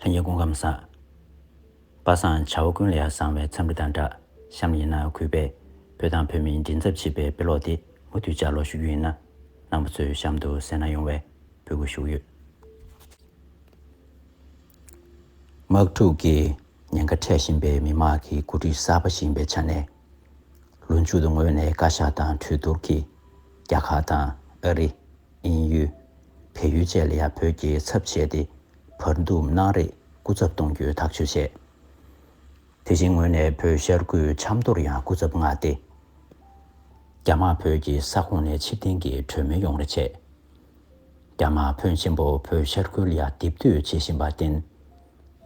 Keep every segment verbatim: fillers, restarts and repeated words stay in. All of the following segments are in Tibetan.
ལྷན་རྒྱས་སྐུ་ཁམས་བཟང་། པ་སངས་བྱ་བ་ཀུན་ལ་ཡང་བཟང་བའི་འཚམས་འདྲི་དང་སྦྲགས། གཤམ་ལ་ཡིན་ན་གུས་པས་བོད་དང་བོད་མིའི་མགྲིན་ཚབ་ཅེས་པའི་དཔེ་ཀློག་འདི་མུ་མཐུད་ལྗགས་ཀློག་ཞུ་རྒྱུ་ཡིན་ན། རྣམ་པ་ཚོས་གཤམ་དུ་གསན་གནང་ཡོང་བའི་འབོད་སྐུལ་ཞུ་གི་ཡོད། དམག་འཁྲུག་གི་ཉེན་ཁ་འཕྲད་བཞིན་པའི་མི་དམངས་ཀྱི་འགོ་ཁྲིད་གསར་པ་ཞིག་ཡིན་པའི་ཆ་ནས། ལོ་མཇུག་ཏུ་ངོས་ནས་བཀའ་ཤག་དང་གྲོས་བསྡུར་གྱིས་རྒྱ་གར་དང་ཨ་རི། དབྱིན་ཡུལ། བལ་ཡུལ་བཅས་ལ་ཡང་བོད་ཀྱི་ཚབ་བྱས་ཏེ་བར་འདུམ་གནང་རེས་སྐུ་ཚབ་གཏོང་རྒྱུའི་ཐག་གཅོད་བྱས། དེ་བཞིན་ངོས་ནས་བོད་ཤར་ཁུལ་ཆབ་མདོར་ཡང་སྐུ་ཚབ་མངགས་ཏེ། རྒྱ་དམག་བོད་ཀྱི་ས་ཁོངས་ནས་ཕྱིར་འཐེན་གྱི་གྲོས་མོལ་ཡོང་རེ་བྱས། རྒྱ་དམག་ཕོན་ཆེན་པོ་བོད་ཤར་ཁུལ་ལ་ཡང་རྡིབ་གཏོད་བྱེད་བཞིན་པར་བརྟེན།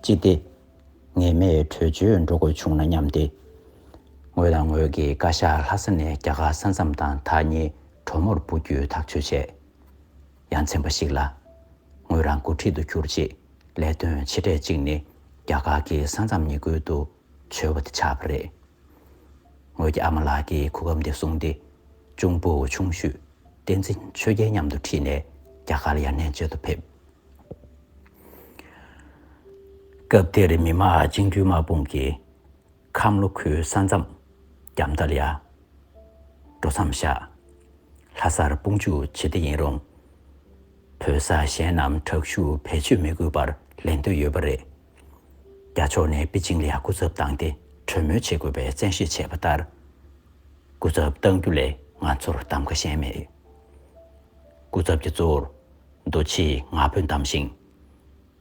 ཅི་སྟེ། ངེས་མེད་བྲོས་བྱོལ་འགྲོ་དགོས་བྱུང་ན་སྙམ་སྟེ། ངོས་དང་ངོས་ཀྱིས་བཀའ་ཤག་ལྷ་ས་ནས་རྒྱ་གར་ས་མཚམས་དང་ཐག་ཉེ་གྲོ་མོར་སྤོ་རྒྱུའི་ཐག་གཅོད་བྱས། ཡ་མཚན་པ་ཞིག་ལ། ངོས་རང་འགོ་ཁྲིད་དུ་གྱུར་རྗེས་ལས་དོན་ཆེ་གྲས་གཅིག་ནི་རྒྱ་གར་གྱི་ས་མཚམས་ཉེ་ཁུལ་དུ་བྱོལ་བ་དེ་ཆགས་པ་རེད། ངོས་ཀྱི་ཨ་མ་ལགས་ཀྱིས་གོ་སྐབས་འདི་བཟུང་སྟེ་གཅུང་པོ་ཆུང་ཤོས་བསྟན་འཛིན་ཆོས་རྒྱལ་མཉམ་དུ་ཁྲིད་ནས་རྒྱ་གར་ལ་ཡར་གནས་མཇལ་དུ་ཕེབས། སྐབས་དེར་མི་དམངས་བཅིངས་འགྲོལ་དམག་དཔུང་གིས་ཁམས་ལྷོ་ཁུལ་ས་མཚམས་རྒྱ་མདའ་ལ་ཡ་འགྲོ་མཚམས་བཞག་ལྷ་སར་དཔུང་འཇུག་བྱེད་བསྡད་ཡིན་རུང་། བོད་ས་གཞན་རྣམས་དྲག་ཤུགས་བེད་སྤྱོད་མི་དགོས་པར་ལེན་འདོད་ཡོད་པ་རེད། རྒྱ་ཕྱོགས་ནས་པེ་ཅིང་ལ་ཡ་སྐུ་ཚབ་བཏང་སྟེ་གྲོས་མོལ་བྱེད་དགོས་པའི་བཙན་ཤེད་བྱས་པ་ལྟར། སྐུ་ཚབ་གཏང་རྒྱུ་ལས་ང་ཚོར་གདམ་ག་གཞན་མེད། སྐུ་ཚབ་ཀྱིས་གཙོ་བོར་རྡོ་རྗེ་ངག་དཔོན་བདམས་ཤིང་།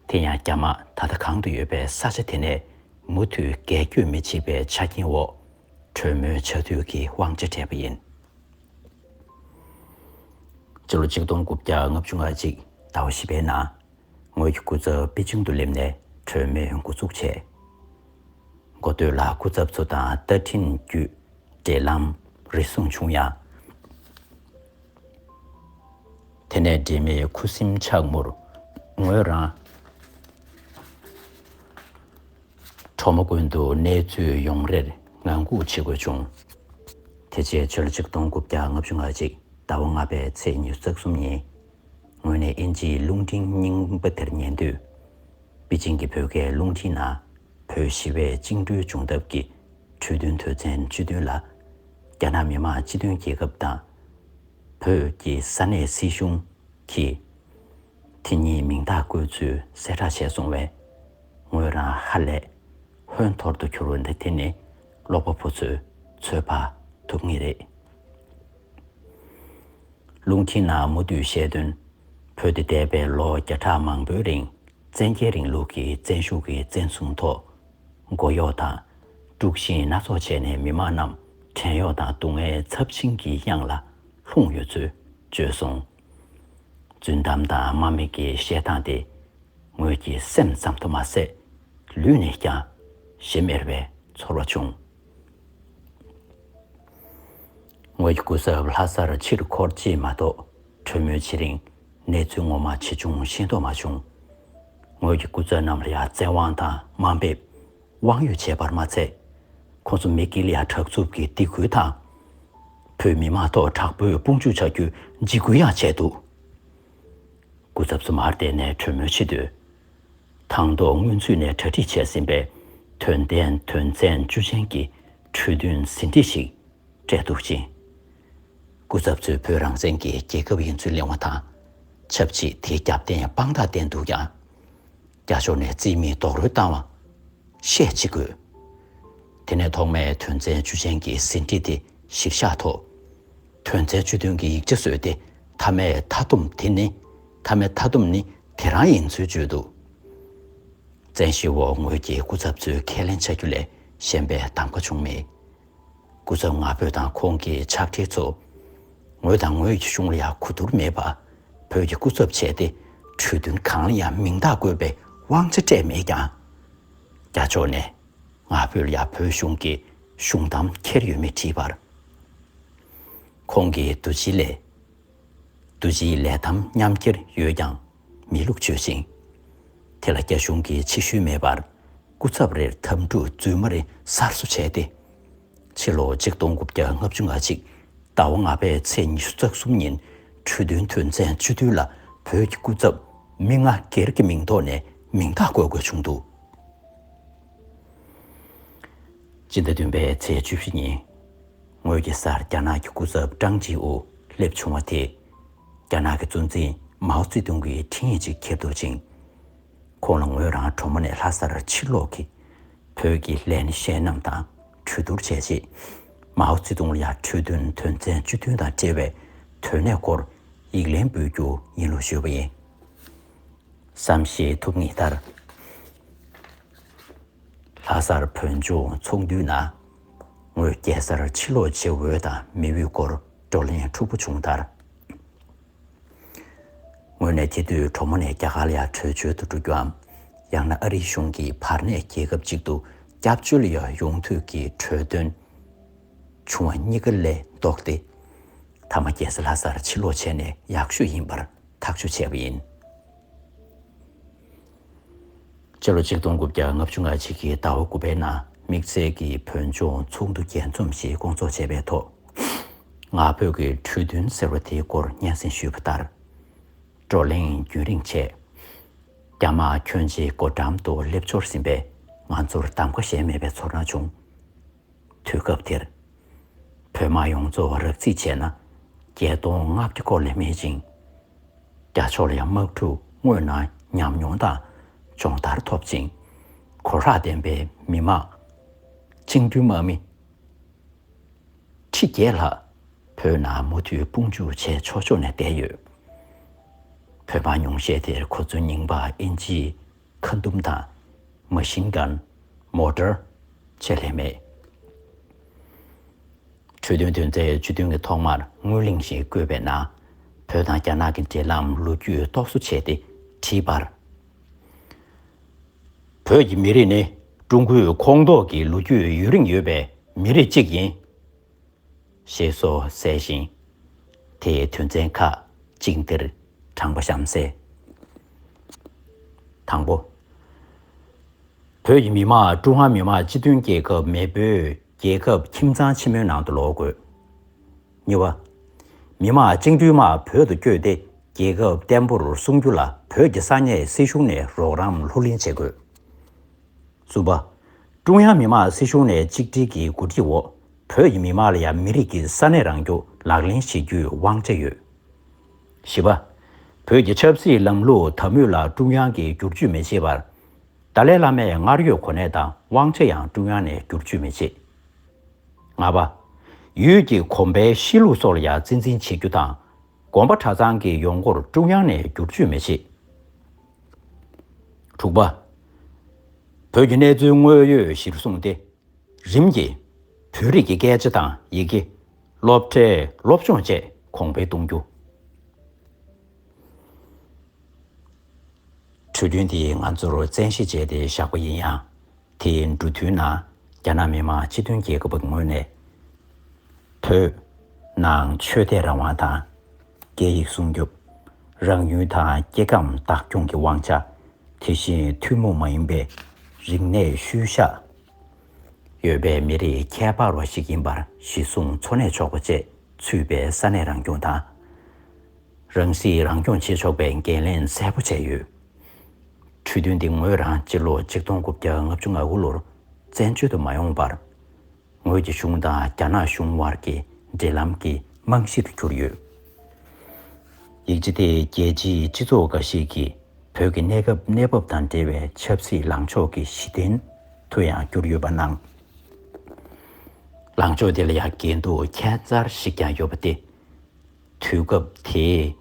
དེ་ཡང་རྒྱ་དམག་ད་ལྟ་གང་དུ་ཡོད་པའི་ས་ཆ་དེ་ནས་མུ་མཐུད་རྒལ་སྐྱོད་མི་བྱེད་པའི་ཆ་རྐྱེན་འོག་གྲོས་མོལ་བྱ་འདོད་ཀྱི་དབང་ཆ་སྤྲད་པ་ཡིན། སྤྱི་ལོ་ཆིག་སྟོང་དགུ་བརྒྱ་ལྔ་བཅུ་ང་གཅིག་ཟླ་བ་བཞི་པའི་ནང་། ངོས་ཀྱི་སྐུ་ཚབ་པེ་ཅིང་དུ་སླེབས་ནས་གྲོས་མོལ་འགོ་འཛུགས་བྱས། འགོ་སྟོད་ལ་སྐུ་ཚབ་ཚོ་དང་བརྡ་འཕྲིན་བརྒྱུད་འབྲེལ་ལམ་རེ་ཟུང་བྱུང་ཡང་། དེ་ནས་འབྲེལ་མེད་ཁུ་སིམ་ཆགས་མུར་ངོས་རང་གྲོ་མོ་དགོན་དུ་གནས་ཚུལ་ཡོང་རེར་ངང་སྒུག་བྱེད་དགོས་བྱུང་། དེ་རྗེས་ཕྱི་ལོ་ཆིག་སྟོང་དགུ་བརྒྱ་ལྔ་བཅུ་ང་གཅིག་ཟླ་བ་ལྔ་པའི་ཚེས་ཉི་ཤུ་རྩ་གསུམ་ཉིན། ངོས་ནས་དབྱིན་ཇིའི་རླུང་འཕྲིན་རྙིང་པ་དེར་ཉན་དུས། པེ་ཅིང་གི་བོད་སྐད་རླུང་འཕྲིན་ནང་བོད་ཞི་བའི་བཅིངས་འགྲོལ་བྱུང་ཐབས་ཀྱི་གྲོས་མཐུན་དོན་ཚན་བཅུ་བདུན་ལ། རྒྱ་ནག་མི་དམངས་སྤྱི་མཐུན་རྒྱལ་ཁབ་དང་། བོད་ཀྱི་ས་གནས་སྲིད་གཞུང་གིས་དེ་ཉིད་མིང་རྟགས་བཀོད་ཚུལ་གསལ་བསྒྲགས་བྱས་སོང་བས། ངོས་རང་ཧ་ལས་ཧོན་ཐོར་དུ་གྱུར་བ་འདི་དེ་ནི་ཀློག་པ་པོ་ཚོས་ཚོད་དཔག་ཐུབ་ངེས་རེད། རླུང་འཕྲིན་ནང་མུ་མཐུད་བཤད་དོན། བོད་དུ་འདས་པའི་ལོ་བརྒྱ་ཕྲག་མང་པོའི་རིང་བཙན་རྒྱལ་རིང་ལུགས་ཀྱི་བཙན་ཤུགས་ཀྱི་བཙན་བཟུང་ཐོག་མགོ་གཡོག་དང་དཀྲུག་ཤིང་སྣ་ཚོགས་བྱས་ནས་མི་དམངས་རྣམས་བྲན་གཡོག་དང་སྡུག་བསྔལ་ཚབས་ཆེན་གྱི་གཡང་ལ་ལྷུང་ཡོད་ཚུལ་བརྗོད་སོང་། རྫུན་གཏམ་དང་དམའ་འབེབས་ཀྱི་བཤད་སྟངས་དེ། ངོས་ཀྱི་སེམས་ཙམ་དུ་མ་ཟད་ལུས་ནས་ཀྱང་ཞེ་མེར་བའི་ཚོར་བ་བྱུང་། ངོས་ཀྱི་སྐུ་ཚབ་ལྷ་སར་ཕྱིར་འཁོར་རྗེས་མ་གཏོགས་གྲོས་མོལ་བྱེད་རིང་གནས་ཚུལ་ངོ་མ་ཇི་བྱུང་ཤེས་རྟོགས་མ་བྱུང་། ངོས་ཀྱི་སྐུ་ཚབ་རྣམས་ལ་ཡང་བཙན་དབང་དང་དམའ་འབེབས་དབང་ཡོད་བྱས་པར་མ་ཚད། ཁོང་ཚོ་མི་དཀྱིལ་ལ་ཡང་དྲག་རྩུབ་ཀྱི་སྡིགས་སྐུལ་དང་། བོད་མི་མང་ཐོག་དྲག་པོའི་དཔུང་འཇུག་བྱ་རྒྱུའི་འཇིགས་སྐུལ་ཡང་བྱས་འདུག་སྐུ་ཚབ་ཚོ་མར་བསྡད་ནས་གྲོས་མོལ་བྱེད་དུས། དང་ཐོག་སྔོན་ཚུད་ནས་གྲ་སྒྲིག་བྱས་ཟིན་པའི་དོན་ལྡན་དོན་ཚན་བཅུ་ཅན་གྱི་གྲོས་མཐུན་ཟིན་བྲིས་ཤིག་སྤྲད་འདུག་ཅིང་། སྐུ་ཚབ་ཚོས་བོད་རང་བཙན་གྱི་རྒྱལ་ཁབ་ཡིན་ཚུལ་གླེང་བ་དང་། ཆབས་ཅིག་དེའི་རྒྱབ་རྟེན་དཔང་རྟགས་བསྟན་འདུག་ཀྱང་། རྒྱ་ཕྱོགས་ནས་རྩིས་མེད་རྡོག་རོལ་བཏང་བ། བཤད་ཅི་དགོས། དེ་ནས་ཐོག་མའི་དོན་ཚན་བཅུ་ཅན་གྱི་ཟིན་བྲིས་དེ་གཞིར་བཞག་ཐོག་དོན་ཚན་བཅུ་བདུན་གྱི་ཡིག་ཆ་བཟོས་ཏེ་མཐའ་མའི་མཐའ་སྡོམ་དེ་ནི་མཐའ་མའི་མཐའ་སྡོམ་ནི་དེ་རང་ཡིན་ཚུལ་བརྗོད་འདུག་བཙན་ཤེད་འོག་ངོས་ཀྱི་སྐུ་ཚབ་ཚོས་ཁས་ལེན་བྱ་རྒྱུ་ལས་གཞན་པའི་གདམ་ག་བྱུང་མེད། སྐུ་ཚབ་ང་ཕོད་དང་ཁོང་གི་ཕྱག་སྦྲེལ་ཚོ། ངོས་དང་ངོས་ཀྱི་གཞུང་ལ་ཡང་གོ་བསྡུར་མེད་པར་བོད་ཀྱི་སྐུ་ཚབ་བྱས་ཏེ་གྲོས་མཐུན་གང་ལ་ཡང་མིང་རྟགས་བཀོད་པའི་དབང་ཆ་སྤྲད་མེད་ཀྱང་། རྒྱ་ཕྱོགས་ནས་ང་ཕོད་ལ་ཡང་བོད་གཞུང་གི་གཞུང་དམ་འཁྱེར་ཡོད་མེད་དྲིས་པར། ཁོང་གིས་རྡོ་རྗེ་ལས། རྡོ་རྗེའི་ལས་དམ་མཉམ་འཁྱེར་ཡོད་ཀྱང་མི་ལུགས་བརྗོད་ཅིང་། དེ་ལ་རྒྱ་གཞུང་གིས་ཕྱི་བཤོལ་མེད་པར་སྐུ་ཚབ་རེར་དམ་ཕྲུག་རྫུན་མ་རེ་གསར་བཟོ་བྱས་ཏེ། ཕྱི་ལོ་ཆིག་སྟོང་དགུ་བརྒྱ་ལྔ་བཅུ་ང་གཅིག་ཟླ་བ་ལྔ་པའི་ཚེས་ཉི་ཤུ་རྩ་གསུམ་ཉིན་གྲོས་མཐུན་དོན་ཚན་བཅུ་བདུན་ལ་བོད་ཀྱི་སྐུ་ཚབ་མི་ལྔ་སྒེར་གྱི་མིང་ཐོག་ནས་ མིང་རྟགས་བཀོད་དགོས་བྱུང་འདུག་སྤྱི་ཟླ་བདུན་པའི་ཚེས་བཅུ་བཞི་ཉིན། ངོས་ཀྱི་སར་རྒྱ་ནག་གི་སྐུ་ཚབ་ཀྲང་ཅི་ཨུ་སླེབས་བྱུང་བ་དེས། རྒྱ་ནག་གི་གཙོ་འཛིན་མའོ་ཙེ་ཏུང་གི་འཕྲིན་ཡིག་ཅིག་ཁྱེར་འདུག་ཅིང་། ཁོང་ལ་ངོས་རང་གྲོ་མོ་ནས་ལྷ་སར་ཕྱིར་ལོག་གིས། བོད་ཀྱི་ལས་སྣེ་གཞན་རྣམས་དང་གྲོས་བསྡུར་བྱས་རྗེས། མའོ་ཙེ་ཏུང་ལ་ཡང་གྲོས་མཐུན་དོན་ཚན་བཅུ་བདུན་དང་འབྲེལ་བའི་དོན་གནད་སྐོར་ཡིག་ལན་འབུལ་རྒྱུ་ཡིན་ལུགས་ཞུས་པ་ཡིན། བསམ་ཤེས་ཐུབ་ངེས་ལྟར། ལྷ་སར་བོད་ལྗོངས་ཚོགས་འདུའི་ནང་། ངོས་རྒྱལ་སར་ཕྱིར་ལོག་བྱེད་འོས་དང་མེད་འོས་སྐོར་བགྲོ་གླེང་འཁྲུག་པོ་བྱུང་མཐར། ངོས་ནས་དེ་དུས་གྲོ་མོ་ནས་རྒྱ་གར་ལ་ཡང་བྲོས་བྱོལ་དུ་འགྲོ་རྒྱུའམ། ཡང་ན་ཨ་རིའི་གཞུང་གིས་བར་གནས་རྒྱལ་ཁབ་ཅིག་ཏུ་སྐྱབས་བཅོལ་ལ་ཡང་ཡོང་འདོད་ཀྱི་གྲོས་འདོན་བྱུང་བ་གཉིས་ཀ་ལས་ལྡོག་སྟེ། མཐའ་མ་རྒྱལ་ས་ལྷ་སར་ཕྱིར་ལོག་བྱས་ནས་ཡག་ཤོས་ཡིན་པར་ཐག་གཅོད་བྱས་པ་ཡིན། སྤྱི་ལོ་ཆིག་སྟོང་དགུ་བརྒྱ་ལྔ་བཅུ་ང་གཅིག་གི་ཟླ་བ་དགུ་པའི་ནང་དམིགས་བསལ་གྱི་བོད་ལྗོངས་ཚོགས་འདུ་རྒྱས་འཛོམས་ཤིག་སྐོང་ཚོགས་བྱས་པའི་ཐོག་ང་ཕོད་ཀྱི་གྲོས་མཐུན་ཟེར་བ་དེའི་སྐོར་སྙན་སེང་ཞུས་པ་ལྟར། བགྲོ་གླེང་རྒྱུན་རིང་བྱས། རྒྱ་དམག་ཁྱོན་ཆེ་སྒོ་འགྲམ་དུ་སླེབས་འབྱོར་ཟིན་པས། ང་ཚོར་གདམ་ག་གཞན་མེད་པའི་ཚོར་སྣང་བྱུང་། དུས་སྐབས་དེར། བོད་དམག་ཡོངས་རྫོགས་རག་རྩིས་བྱས་ན། བརྒྱད་སྟོང་ལྔ་བརྒྱ་སྐོར་ལས་མེད་ཅིང་། རྒྱ་ཕྱོགས་ལ་ཡང་དམག་འཁྲུག་དངོས་ནང་ཉམས་མྱོང་དང་སྦྱོང་བརྡར་ཐོབ་ཅིང་། གོ་རག་ལྡན་པའི་མི་དམངས། བཅིངས་འགྲོལ་དམག་མི་ཁྲི་བརྒྱད་ལྷག་བོད་ནང་མུ་མཐུད་དཔུང་འཇུག་བྱས་ཕྱོགས་ཕྱོགས་ནས་བསྡད་ཡོད། བོད་དམག་ཉུང་ཤས་དེར་ཁོ་ཚོའི་རྙིང་པ་ཨིན་ཇིའི་ཁ་འདུམ་དང་། མ་ཤིན་གན། མོ་ཊར། ཆེད་ལས་མེད། གྲོས་མཐུན་དོན་ཚན་བཅུ་བདུན་གྱི་ཐོག་མར་སྔོན་གླེང་ཞིག་བཀོད་པའི་ནང་། བོད་དང་རྒྱ་ནག་གི་འབྲེལ་ལམ་ལོ་རྒྱུས་རྟོག་བཟོ་བྱས་ཏེ་བྲིས་པར། བོད་ཀྱི་མི་རིགས་ནི་ཀྲུང་གོའི་ཁོངས་གཏོགས་ཀྱི་ལོ་རྒྱུས་ཡུན་རིང་ཡོད་པའི་མི་རིགས་གཅིག་ཡིན། ཞེས་སོགས་གསལ་ཞིང་། དེའི་དོན་ཚན་ཁག་ཅིག་འདིར་དྲངས་པ་གཤམ་གསལ། དང་པོ། བོད་ཀྱི་མི་དམངས་ཀྲུང་ཧྭ་མི་དམངས་སྤྱི་མཐུན་རྒྱལ་ཁབ་མེས་པོའི་རྒྱལ་ཁབ་ཁྱིམ་ཚང་ཆེན་མོའི་ནང་དུ་ལོག་དགོས། གཉིས་པ། མི་དམངས་བཅིངས་འགྲོལ་དམག་བོད་དུ་བསྐྱོད་དེ་རྒྱལ་ཁབ་བརྟན་པོར་སྲུང་རྒྱུ་ལ་བོད་ཀྱི་ས་གནས་སྲིད་གཞུང་ནས་རོགས་རམ་ལྷུར་ལེན་བྱེད་དགོས། གསུམ་པ། ཀྲུང་དབྱང་མི་དམངས་སྲིད་གཞུང་ནས་གཅིག་སྒྲིལ་གྱི་གོ་སྒྲིག་འོག་བོད་ཀྱི་མི་དམངས་ལ་ཡང་མི་རིགས་ཀྱི་ས་གནས་རང་སྐྱོང་ལག་ལེན་བྱེད་རྒྱུའི་དབང་ཆ་ཡོད། བཞི་པ། བོད་ཀྱི་ཆབ་སྲིད་ལམ་ལུགས་དམ་འོས་ལ་ཀྲུང་དབྱང་གིས་བསྒྱུར་བཅོས་མི་བྱེད་པར། ཏཱ་ལའི་བླ་མས་སྔར་ཡོད་གོ་གནས་དང་དབང་ཆ་ཡང་ཀྲུང་དབྱང་ནས་བསྒྱུར་བཅོས་མི་བྱེད། ལྔ་པ། ཡུལ་གྱི་གོམ་པའི་གཤིས་ལུགས་སོགས་ལ་ཡང་གཙིགས་འཛིན་བྱེད་རྒྱུ་དང་། དགོན་པ་གྲྭ་ཚང་གི་ཡོང་སྒོར་ཀྲུང་དབྱང་ནས་བསྒྱུར་བཅོས་མི་བྱེད། དྲུག་པ། བོད་ཀྱི་གནས་ཚུལ་དངོས་ཡོད་གཞིར་བཟུང་སྟེ། རིམ་གྱིས་བོད་རིགས་ཀྱི་སྐད་ཆ་དང་ཡི་གེ། སློབ་གྲྭའི་སློབ་སྦྱོང་བཅས་གོང་འཕེལ་གཏོང་རྒྱུ། གྲོས་མཐུན་འདི་ང་ཚོར་བཙན་ཤེད་བྱས་ཏེ་བཞག་པ་ཡིན་ཡང་། དེའི་འབྲུ་མཐུད་ནང་རྒྱ་ནག་མི་དམངས་སྤྱི་མཐུན་རྒྱལ་ཁབ་ཀྱི་ངོས་ནས། བོད་ནང་ཆོས་དད་རང་དབང་དང་། སྐད་ཡིག་སྲུང་སྐྱོབ། རང་ཡུལ་དང་སྐྱེ་ཁམས་བདག་སྐྱོང་གི་དབང་ཆ། དེ་བཞིན་ཐུན་མོང་མ་ཡིན་པའི་རིག་གནས་ཤུལ་བཞག་ཡོད་པའི་མི་རིགས་ཁྱད་པར་བ་ཞིག་ཡིན་པར་གཞི་བཟུང་འཚོ་གནས་ཆོག་པ་བཅས་ཚུད་པའི་ས་གནས་རང་སྐྱོང་དང་། རང་སྲིད་རང་སྐྱོང་བྱེད་ཆོག་པའི་འགན་ལེན་གསལ་པོ་བྱས་ཡོད། གྲོས་མཐུན་འདི་ངོས་རང་སྤྱི་ལོ་ཆིག་སྟོང་དགུ་བརྒྱ་ལྔ་བཅུ་ང་དགུ་ལོར་བཙན་བྱོལ་དུ་མ་ཡོང་བར། ངོས་ཀྱི་གཞུང་དང་རྒྱ་ནག་གཞུང་དབར་གྱི་འབྲེལ་ལམ་གྱི་རྨང་གཞི་དུ་གྱུར་ཡོད། ཡིག་ཆ་དེས་རྒྱལ་སྤྱིའི་སྤྱི་ཚོགས་འགའ་ཞིག་གིས་བོད་ཀྱི་གནས་སྐབས་གནས་བབ་དང་འབྲེལ་བའི་ཆབ་སྲིད་ལངས་ཕྱོགས་ཀྱི་གཞི་རྟེན་དུ་ཡང་གྱུར་ཡོད་པ་གནང་། ལངས་ཕྱོགས་དེ་ལ་ཡང་འགལ་འདུ་ཁྱད་མཚར་ཞིག་ཀྱང་ཡོད་པ་སྟེ། དུས་སྐབས་དེའི་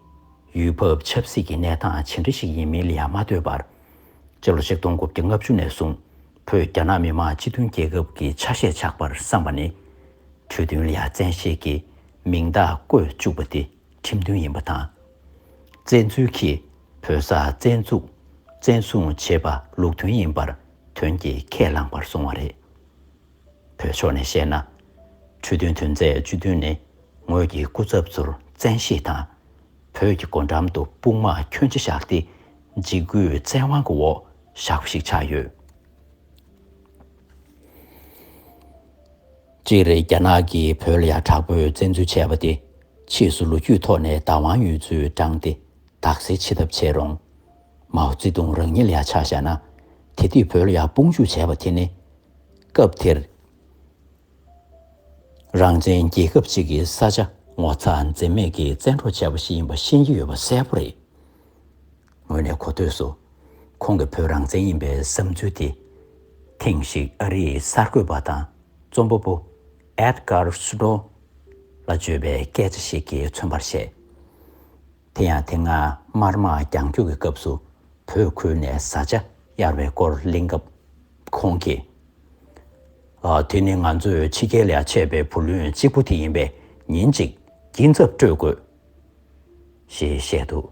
ཡུལ་བབ་ཆབ་སྲིད་ཀྱི་གནས་སྟངས་ཇི་འདྲ་ཞིག་ཡིན་མིན་ལ་ཡང་མ་ལྟོས་པར། སྤྱི་ལོ་ཆིག་སྟོང་དགུ་བརྒྱ་ལྔ་བཅུ་ནས་བཟུང་བོད་རྒྱ་ནག་མི་དམངས་སྤྱི་མཐུན་རྒྱལ་ཁབ་ཀྱི་ཆ་ཤས་ཆགས་པར་བསམ་པ་ནི། གྲོས་མཐུན་ལ་ཡང་བཙན་ཤེད་ཀྱིས་མིང་རྟགས་བཀོད་བཅུག་པ་དེ་ཁྲིམས་མཐུན་ཡིན་པ་དང་། བཙན་འཛུལ་གྱིས་བོད་ས་བཙན་འཛུགས་བཙན་བཟུང་བྱེད་པ་ལུགས་མཐུན་ཡིན་པར་དོན་གྱིས་ཁས་བླངས་པར་སོང་བ་རེད། བོད་ཕྱོགས་ནས་བཤད་ན། གྲོས་མཐུན་དོན་ཚན་བཅུ་བདུན་ནི་ངོས་ཀྱི་སྐུ་ཚབ་ཚོར་བཙན་ཤེད་དང་། བོད་ཀྱི་སྒོ་འགྲམ་དུ་དཔུང་དམག་ཁྱོན་ཆེ་བཞག་སྟེ། འཇིགས་སྐུལ་བཙན་དབང་གི་འོག་བཞག་པ་ཞིག་ཆགས་ཡོད། སྤྱིར་རྒྱ་ནག་གིས་བོད་ལ་ཡང་དྲག་པོས་བཙན་འཛུལ་བྱས་པ་དེ། ཕྱིས་སུ་ལོ་རྒྱུས་ཐོག་ནས་བདག་དབང་ཡོད་ཚུལ་བགྲངས་ཏེ། དག་སེལ་བྱེད་ཐབས་བྱས་རུང་། མའོ་ཙེ་ཏུང་རང་ཉིད་ལ་ཡང་ཆ་བཞག་ན། དེ་དུས་བོད་ལ་ཡང་དཔུང་འཇུག་བྱས་པ་དེ་ནི། སྐབས་དེར་རང་བཙན་རྒྱལ་ཁབ་ཅིག་གི་ས་ཆ་ངོ་ཚ་འཛེམ་མེད་ཀྱིས་བཙན་འཕྲོག་བྱས་པ་ཞིག་ཡིན་པ་ཤེས་ཀྱི་ཡོད་པ་གསལ་པོ་རེད། ངོས་ནས་གོ་ཐོས་སུ། ཁོང་གིས་བོད་རང་བཙན་ཡིན་པའི་བསམ་ཚུལ་དེ། ཐེངས་ཤིག་ཨ་རིའི་གསར་འགོད་པ་དང་རྩོམ་པ་པོ་ཨེད་གར་སུ་ཏོ་ལ་བརྗོད་པའི་སྐད་ཆ་ཞིག་གིས་མཚོན་པར་བཤད། དེ་ཡང་དེ་སྔ་དམར་དམག་རྒྱང་སྐྱོད་ཀྱི་སྐབས་སུ་བོད་ཁུལ་ནས་བཟའ་བཅའ་གཡར་བའི་སྐོར་གླེང་སྐབས་ཁོང་གིས། ཨ། དེ་ནི་ང་ཚོས་ཕྱི་རྒྱལ་ལ་ཆད་པའི་བུ་ལོན་གཅིག་པུ་དེ་ཡིན་པས་ཉིན་གཅིག་སྐྱིན་ཚབ་སྤྲོད་དགོས། ཞེས་བཤད་འདུག་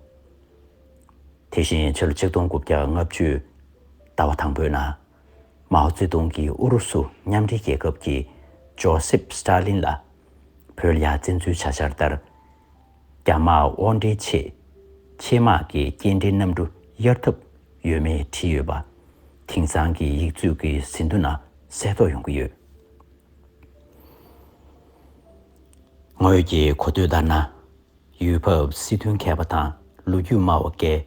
དེ་བཞིན་ཕྱི་ལོ་ཆིག་སྟོང་དགུ་བརྒྱ་ལྔ་བཅུ་ཟླ་བ་དང་པོའི་ནང་། མའོ་ཙེ་ཏུང་གིས་ཨུ་རུ་སུ་མཉམ་འབྲེལ་རྒྱལ་ཁབ་ཀྱི་ཇོ་སེབ་སི་ཏཱ་ལིན་ལ་བོད་ལ་ཡ་བཙན་འཛུལ་བྱ་འཆར་ལྟར། རྒྱ་དམག་དབོར་འདྲེན་ཆེད་ཆེད་དམག་གི་སྐྱེལ་འདྲེན་གནམ་གྲུ་གཡར་ཐབས་ཡོད་མེད་བྲིས་ཡོད་པ། དེང་སང་གི་ཡིག་མཛོད་ཀྱི་ཟིན་ཐོ་ནང་གསལ་རྟོགས་ཡོང་གི་ཡོད། ངོས་ཀྱིས་གོ་ཐོས་ལྟར་ན། ཡུལ་བབ་སྲིད་དོན་མཁས་པ་དང་ལོ་རྒྱུས་སྨྲ་བ་འགས་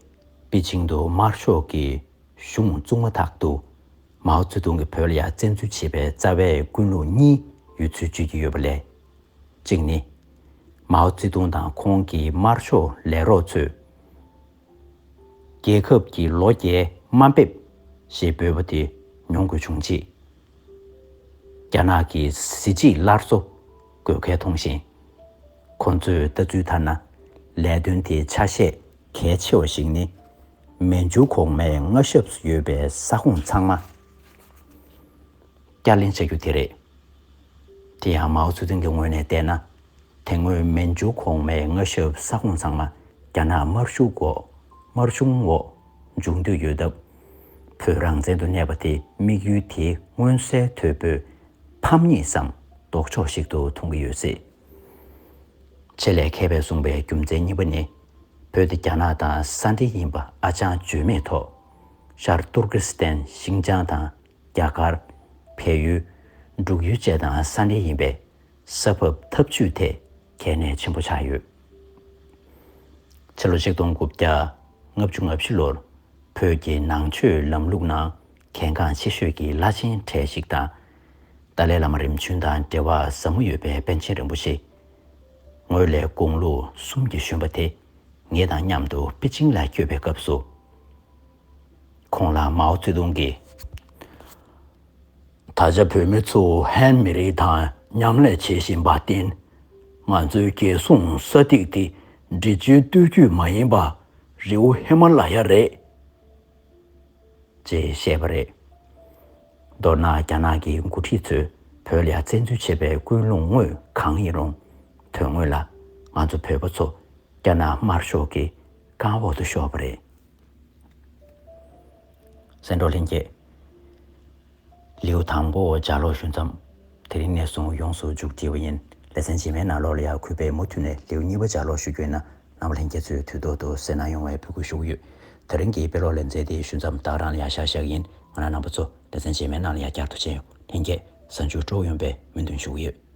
པེ་ཅིང་དུ་དམར་ཤོག་གི་གཞུང་བཙུགས་མ་ཐག་ཏུ། མའོ་ཙེ་ཏུང་གིས་བོད་ལ་ཡ་བཙན་འཛུལ་བྱེད་པའི་རྩ་བའི་ཀུན་སློང་གཉིས་ཡོད་ཚུལ་བརྗོད་ཀྱི་ཡོད་པ་ལས། གཅིག་ནི། མའོ་ཙེ་ཏུང་དང་ཁོང་གི་དམར་ཤོག་ལས་རོགས་ཚོས། རྒྱལ་ཁབ་ཀྱི་ལོ་བརྒྱའི་དམའ་འབེབས་ཞེས་འབོད་པ་དེ་མྱོང་དགོས་བྱུང་རྗེས། རྒྱ་ནག་གི་གཟི་བརྗིད་སླར་གསོ་དགོས་གལ་མཐོང་ཞིང་། ཁོ་ཚོའི་ལྟ་ཚུལ་ལྟར་ན། ལས་དོན་དེའི་ཆ་ཤས་གལ་ཆེ་བ་ཞིག་ནི། མན་ཇུ་གོང་མའི་མངའ་ཞབས་སུ་ཡོད་པའི་ས་ཁོངས་ཚང་མ་བསྐྱར་ལེན་བྱ་རྒྱུ་དེ་རེད། དེ་ཡང་མའོ་ཙེ་ཏུང་གི་ངོས་ནས་བལྟས་ན། དེ་སྔོན་མན་ཇུ་གོང་མའི་མངའ་ཞབས་ས་ཁོངས་ཚང་མ་རྒྱ་ནག་དམར་གཞུང་འོག་དམར་གཞུང་འོག་འབྱུང་འདོད་ཡོད་སྟབས། བོད་རང་བཙན་དུ་གནས་པ་དེ་དམིགས་ཡུལ་དེའི་མངོན་གསལ་དོད་པོའི་ཕམ་ཉེས་སམ་ལྡོག་ཕྱོགས་ཤིག་ཏུ་མཐོང་གི་ཡོད་སྲིད། ཆེད་ལས་མཁས་པས་གསུངས་པའི་རྒྱུ་མཚན་གཉིས་པ་ནི། བོད་དེ་རྒྱ་ནག་དང་ས་འབྲེལ་ཡིན་པ་ཨ་ཅང་བརྗོད་མེད་ཐོག་ཤར་ཏུར་ཀི་སི་ཐན་ཤིང་ཅང་དང་། རྒྱ་གར། བལ་ཡུལ། འབྲུག་ཡུལ་བཅས་དང་ས་འབྲེལ་ཡིན་པས། ས་བབ་འཐབ་ཇུས་ཐད་གལ་གནད་ཆེན་པོ་ཆགས་ཡོད། ཕྱི་ལོ་ཆིག་སྟོང་དགུ་བརྒྱ་ལྔ་བཅུ་ང་བཞི་ལོར་བོད་ཀྱི་ནང་ཆོས་ལམ་ལུགས་ནང་གལ་འགངས་ཆེ་ཤོས་ཀྱི་བླ་ཆེན་གྲས་ཤིག་དང་། ཏཱ་ལའི་བླ་མ་རིམ་བྱོན་དང་འབྲེལ་བ་ཟབ་མོ་ཡོད་པའི་པཎ་ཆེན་རིན་པོ་ཆེ། ངོས་ལས་དགུང་ལོ་གསུམ་གྱི་གཞོན་པ་དེ་ངེད་དང་མཉམ་དུ་པེ་ཅིང་ལ་བསྐྱོད་པའི་སྐབས་སུ། ཁོང་ལ་མའོ་ཙེ་ཏུང་གིས། ད་ཆ་བོད་མི་ཚོ་ཧན་མི་རིགས་དང་མཉམ་ལས་བྱེད་བཞིན་པར་བརྟེན། ང་ཚོའི་རྒྱལ་སྲུང་ས་ཐིག་དེ་འབྲི་ཆུའི་སྟོད་རྒྱུད་མ་ཡིན་པར་རི་བོ་ཧི་མ་ལ་ཡ་རེད། ཅེས་བཤད་པ་རེད། མདོར་ན་རྒྱ་ནག་གི་འགོ་ཁྲིད་ཚོས་བོད་ལ་བཙན་འཛུལ་བྱེད་པའི་ཀུན་སློང་དངོས་གང་ཡིན་རུང་། དོན་དངོས་ལ་ང་ཚོ་བོད་པ་ཚོ་རྒྱ་ནག་དམར་ཤོག་གི་རྐང་འོག་ཏུ་ཤོར་བ་རེད། གསན་གྲོགས་ལྷན་རྒྱས། ལེའུ་དང་པོ་ལྗགས་ཀློག་ཞུ་མཚམས། དེ་རིང་ནས་བཟུང་ཡོངས་སུ་མཇུག་སྒྲིལ་བ་ཡིན། ལེ་ཚན་རྗེས་མའི་ནང་ལོགས་ལ་ཡང་གུས་པས་མུ་མཐུད་ནས་ལེའུ་གཉིས་པ་ལྗགས་ཀློག་ཞུ་རྒྱུ་ཡིན་ན། རྣམ་པ་ལྷན་རྒྱས་ཚོས་དུས་ཐོག་ཏུ་གསན་གནང་ཡོང་བའི་འབོད་སྐུལ་ཞུ་གི་ཡོད། དེ་རིང་གི་དཔེ་ཀློག་ལེ་ཚན་དེའི་ཞུ་མཚམས་ད་ག་རང་ལ་ཡང་བཞག་བཞག་གི་ཡིན། ང་རང་རྣམ་པ་ཚོ་ལེ་ཚན་རྗེས་མའི་ནང་ལ་ཡང་བསྐྱར་དུ་མཇལ་ཡོང་། ལྷན་རྒྱས་གཟའ་མཇུག་སྤྲོ་པོ་ཡོང་བའི་སྨོན་འདུན་ཞུ་གི་ཡོད།